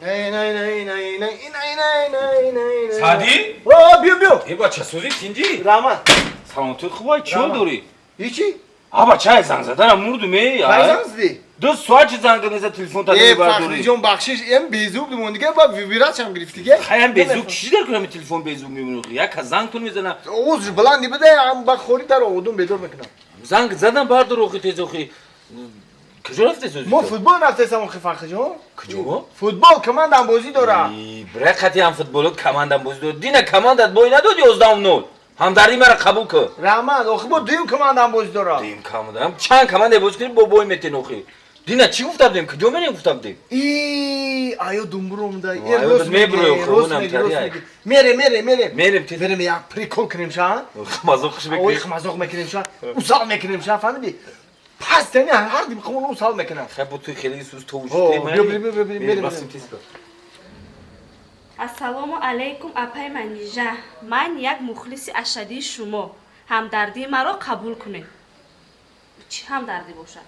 Не не не не не не не не не не. Сади? О, биё биё. Э, бача, сӯзи тинҷӣ? Раҳмат. Саломатият хубай, чӣ ҳол дорӣ? Ҳичи? А бача, занг задара мурдум, э? Кай занг задӣ? 2 соат чи занг задеса, телефон та Э, намебардорӣ. Фахриҷон, бахшиш, эм безук бимон дига, ба вибратшам гирифт дига. Хаям безук чӣ дар кунам, телефон безук мемонӣ? Як кас зангтон мезана. Узр, баланд буда, ам ба хори дар одум бедор мекунам. Занг задам, бардор охи, тез охи. Куҷо рафте сӯзи? Мо футбол рафтесам охи, Фахриҷон. Куҷо? Футбол командам бозӣ дора. Бира, қати ҳам футболот командам бозӣ дорад. Дина командат бой надод 11-0. Ҳамдардӣ мара қабул кун. Раҳмат, охи бо дуюм командам бозӣ дора. Дуюм командам. Чанд команда бозӣ кунӣ, бо бой метен охи. Дина чӣ гуфта будем? Куҷо мерем гуфта будем? И аё думбуром да. Э, рост мебурой, хонам тари. Мерем, мерем, мерем. Мерем тез. Мерем, як прикол кунем ша. Мазоқ хуш Ой, мекунем. мазоқ мекунем ша. Усал мекунем ша, фаҳмидӣ? Пас тани ҳар дим хона усал мекунам. Хай, бо ту хеле сӯз товуш. О, биё, биё, биё, биё, мерем. Рафтем тез. Ассалому алайкум, апай Манижа. Ман як мухлиси ашадии шумо. Ҳамдардии маро қабул кунед. Чӣ ҳамдардӣ бошад?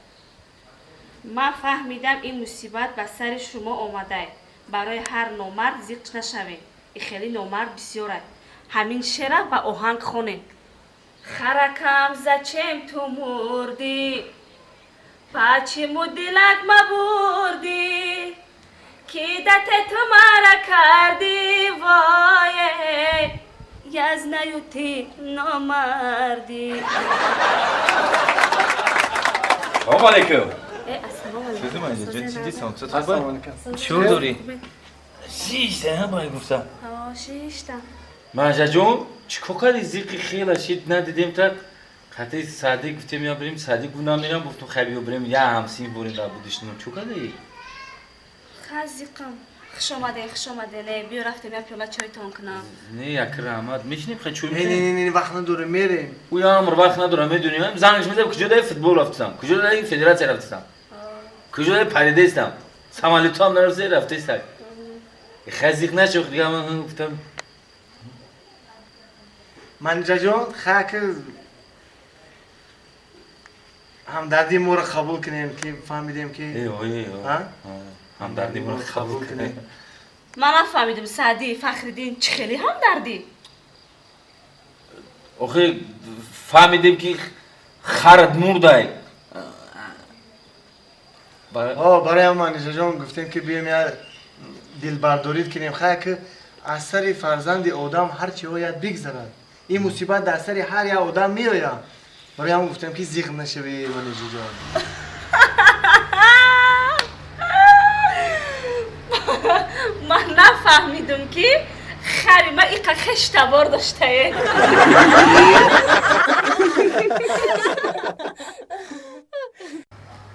Ман фаҳмидам, ин мусибат ба сари шумо омадай. Барои ҳар номард зиқ нашавед, и хеле номард бисёрад. Ҳамин шера ба оҳанг хонед. Харакам, зачем ту мурдӣ, почему дилак мабурдӣ, кидате ту мара кардӣ, вое, я знаю, ты номардӣ. Салом алейкум. Э, ассалому алейкум. Ассалому алейкум. Чӣ ҳол дорӣ? Шишта, ҳа, бай гуфтам. О, шишта. Манжаҷон, чӣ кор кардӣ? Зиқи хела шид, надидем та. Қати Садӣ гуфтем, я бирем, Садӣ гуфт намерам, гуфтум хай биё бирем, я ҳамсин бурем дар будишнум. Чӣ кардӣ? Ха, зиқам. Хуш омаден, хуш омаден. Э, биё, рафтем, як пиёла чойтон кунам. Не, як раҳмат, мешинем, хай чой Не, мехӯрем. не, не, не, вақт надорем, мерем. Ӯ амр вақт надорам, медонӣ, зангш мезад, куҷо даи футбол рафтам, куҷо даи федератсия рафтам, куҷо даи паридестам, самолётам нарафта рафтеста. Хай, зиқ нашо дига, ман гуфтам. Манижаҷон, хак ҳамдардии моро қабул кунем, ки фаҳмидем, ки Э, ой, Ҳа? ҳамдардӣ моро қабул кунем. Ман нафаҳмидум, Саъдӣ, Фахриддин, чӣ хеле ҳамдардӣ? Охи, фаҳмидем, ки харат мурдай. О, барои ҳам Манижаҷон гуфтем, ки биём, як дилбардорид кунем. Хай, ки аз сари фарзанди одам ҳар чи ояд, бигзарад. Ин мусибат дар сари ҳар як одам меояд. Барои ҳам гуфтем, ки зиқ нашавӣ, Манижаҷон. Ман нафаҳмидум, ки хари ма иқа хештабор доштае.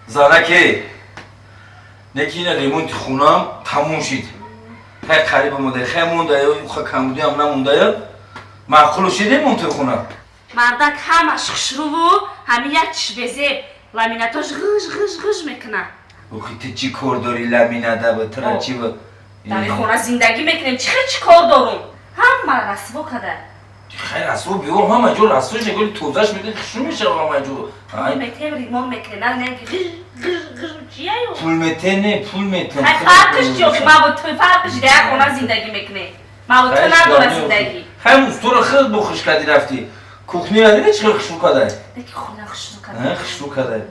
Занаке, неки ина ремонти хунам тамом шид, хай қариб омода, хай монда, ха камбудиам намондая, маъқулу шид ремонти хуна. Мардак, ҳамаш хушруву ҳамин як чишбезеб, ламинатош ғиж ғиж ғиж мекунад. Охи, ту чӣ кор дорӣ ламинада ба тра чӣ ба? Дар ин хона зиндагӣ мекунем, чӣ хел чӣ кор дорум? Ҳама расво када. Хай, расво биёр, ҳама ҷо расво шеколи тозаш мекунӣ, хушрӯ мешава ҳама ҷо. Ай, Метем, ремонт мекунем, на не ғиж ғиж ғиж чияю. Пул мете, не, пул метем. Хай, фарқиш чи охи, ма бо ту фарқиш, дар як хона зиндагӣ мекунем, ма бо ту надора зиндагӣ. Хай, устора хел бо хуш кардӣ, рафтӣ кухнира дида, чӣ хел хушрӯ кадай. Неки хона хушрӯ када. Хушрӯ кадай.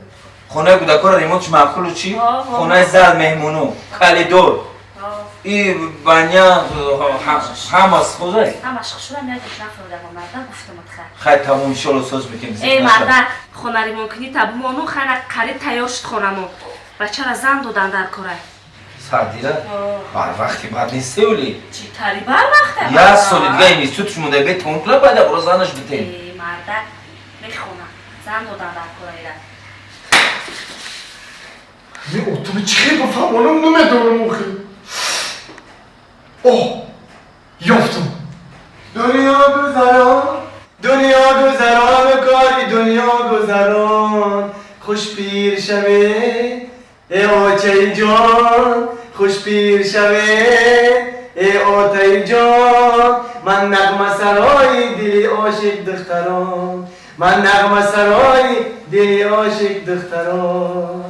Хонаи кӯдакора ремонтш маъқулу чӣ? Ҳо, ҳо. Хонаи зал, меҳмону, калидор, и баня, ҳама схозай. Ҳамаш хушрӯам, як гӯш нафурдам, мардак, гуфтамат, хай. Хай, тамом, иншолло, соз мекунем. Эй, мардак, хона ремонт кунӣ та бимону, хайна қариб тайёр шуд хонамо. Бачара зан додан дар корай. Сардира бар вақти бад нестеули. Чӣ тари бар вақта? Як соли дига институтш монда, бе тамом куна, баъда боро занаш битем. Эй, мардак, мехона, зан додан дар корайра. Не, отуми чӣ хел бафаҳмонам, намедонам охи. О, ёфтам. Дунё гузарон, дунё гузарон, кори дунё гузарон, хуш пир шаве, э очаи ҷон, хуш пир шаве, э отаи ҷон. Ман нағмасарои дили ошиқ духтарон, ман нағмасарои дили ошиқ духтарон.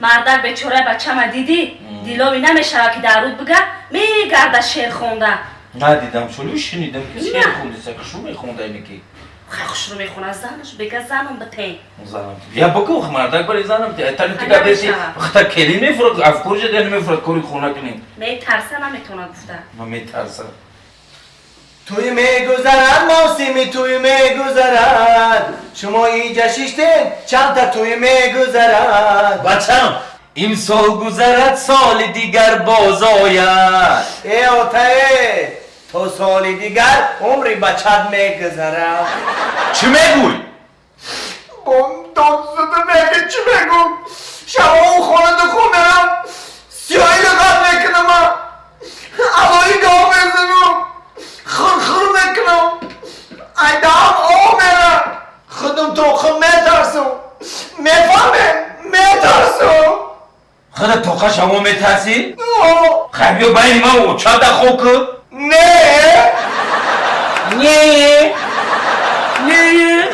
Мардак бечора бачама дидӣ? Дилови намешава ки дар руд бига, мегарда шеър хонда. Надидам, шули шунидам ки шеър хондиса, ки шу мехонда иники. Хай хушрӯ мехона занаш, бега занам битен. Занам. Я баку мардак бари занам ти. Тани ти гадеси, хата келин мефурад, афкоржа ден мефурад кори хона кунем. Метарса наметона гуфта. Ма метарса. Туй мегузарад, мавсими туй мегузарад. Шумо инҷа шиштед, чандта туй мегузарад. Бачам, имсол гузарад, соли дигар боз ояд. Э, отае, то соли дигар умри бачат мегузарад. Чӣ мегӯй? Бом додзада мега чӣ мегӯм? Шабо хона хонам, сиёҳи лиғат мекунам, алои гов мезанам, хурхур мекунам, айдаам об мерам, худам тоқам метарсам. Мефаҳмем, метарсам. Худа тоқа шамо метарсӣ? Хай биё байни ман очада хоб кун. Не. Не. Не.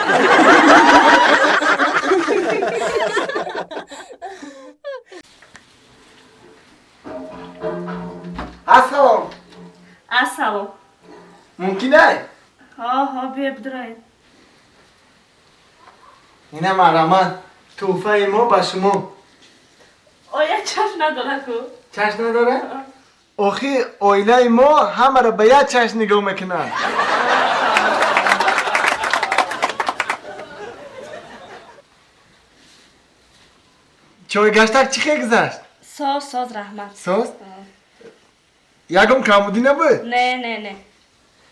Ассалом. Ассалом. Мумкин ай? Ҳо, ҳо, биё бидроед. Ина марҳамат, тӯҳфаи мо ба шумо. Оя чашм надорад ку? Чашм надорад? Охи оилаи мо ҳамаро ба як чашм нигоҳ мекунад. Чойгаштак чӣ хел гузашт? Соз, соз, раҳмат. Соз? Ягон камбудӣ набуд? Не, не, не.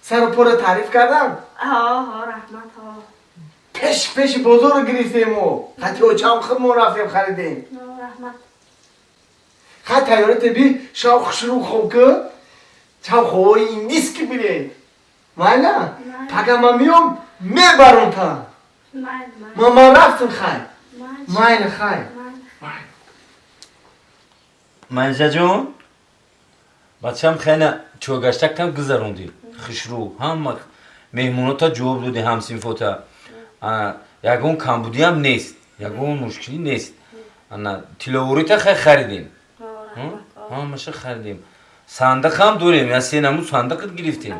Сару порро таъриф кардам? Ҳо, ҳо, раҳмат, ҳо. Пеш пеши бозорро гирифтем мо. Хати очам худмон рафтем харидем. Раҳмат. Хай тайёра теби шав хушрӯ хоб ку. Чав ховои индиски бирем. Майла? Пага ман миём мебарам та. Ман ман рафтам хай. Майла хай. Манижаҷон, бачам хеле чойгаштакам гузарондӣ. Хушрӯ, ҳама меҳмонота ҷавоб додӣ, ҳамсинфота. Ягон камбудиам нест, ягон мушкилӣ нест. Ана тиловорита хай харидем. Ҳамаша харидем. Сандиқам дорем, я се намуд сандиқат гирифтем.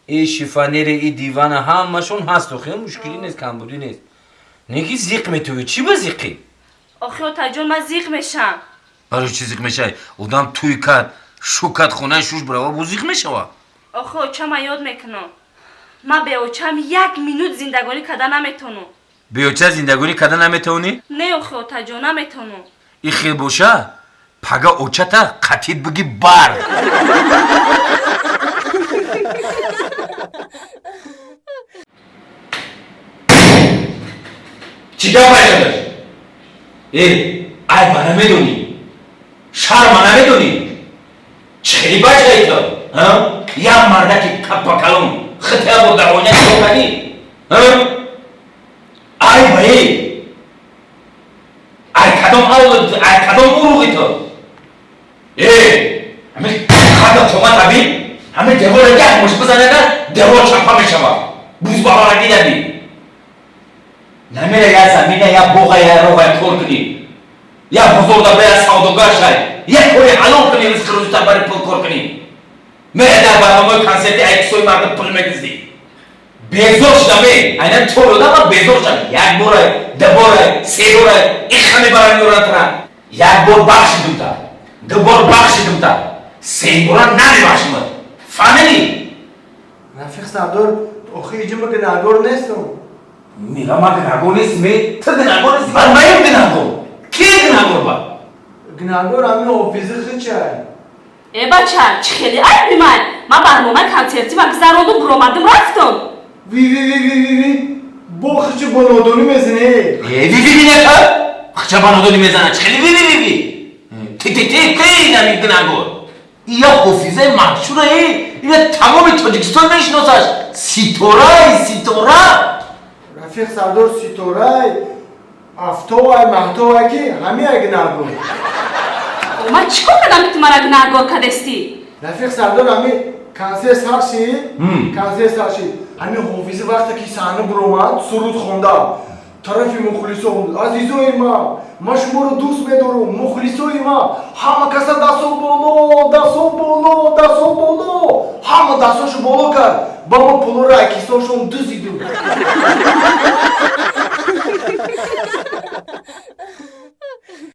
И шифонери, и дивана ҳамашон ҳаст, охи мушкилӣ нест, камбудӣ нест. Неки зиқ метавӣ, чӣ ба зиқӣ? Охи отаҷон, ман зиқ мешам. Барои чӣ зиқ мешавӣ? Одам тӯй кард, шу кард, хонаи шуш барава, бо зиқ мешава. Охи очама ёд мекунам. Ман беочам як минут зиндагонӣ карда наметавонам. Беоча зиндагонӣ карда наметавонӣ? Не, охи отаҷон, наметавонам. И хел боша, пага очата қатид биги бар. Чӣ гап айдадаш? Э, айба намедонӣ? Шарма намедонӣ? Чӣ хели бачаи ту? Як мардаки каппакалон хитя бо давоня нигоҳ кардӣ? Айба е? Ай кадом авлод, ай кадом уруғи ту? Э, ҳамин қадр қомат аби, ҳамин девора як муш бизанада девор чапа мешавад. Бузбаҳора дидаби. Намера як замина, як боға, як роға кор кунӣ. Як бозор да бая савдогар шай. Як кори ҳалол кунӣ, ризқи рӯзита бари пул кор кунӣ. Мера дар барномаи консерти айкисои мардум пул мегиздӣ. Безор шудам, э, айнан тор одам ман безор шудам. Як борай, ду борай, се борай, иха мебарам ёрантра. Як бор бахшидум та, ду бор бахшидум та, се бора намебахшимад. Фаҳмидӣ? Рафиқ Сардор, охи иҷума гунаҳгор нестам. Мега ман гунаҳгор нестам, э? Ту гунаҳгор нестӣ, баъд маем гунаҳгор. Ки гунаҳгор ба? Гунаҳгор ҳамин ҳофизи хичай. Э бача, чӣ хеле айби ман? Ман барномаи консертӣ ма гузарондум, буромадим, рафтам. Ви ви ви ви ви ви бо хича бо нодонӣ мезанӣ. Э ви ви ви нека? Хича ба нодонӣ мезана, чӣ хеле ви ви ви ви? Ти ти ти ти инами гунаҳгор. Ия ҳофизаи маҳшура, э, ина тамоми Тоҷикистон мешиносаш. Ситорай, ситора. Рафиқ Сардор ситорай, афтовай, маҳтовай ки ҳамияй гунаҳгор. Ман чӣ кор кардам ки ту мара гунаҳгор кардестӣ? Рафиқ Сардор ҳами консерт сар шид, консерт сар шид. Ҳамин ҳофизи вақте ки саҳна буромад, суруд хонда. Тарафи мухлисо: «Азизои ман, ман шуморо дӯст медорам, мухлисои ман, ҳама каса дастҳо боло, дастҳо боло, дастҳо боло!» Ҳама дастҳошо боло кард, ба мо пулоро акисошон дузиду.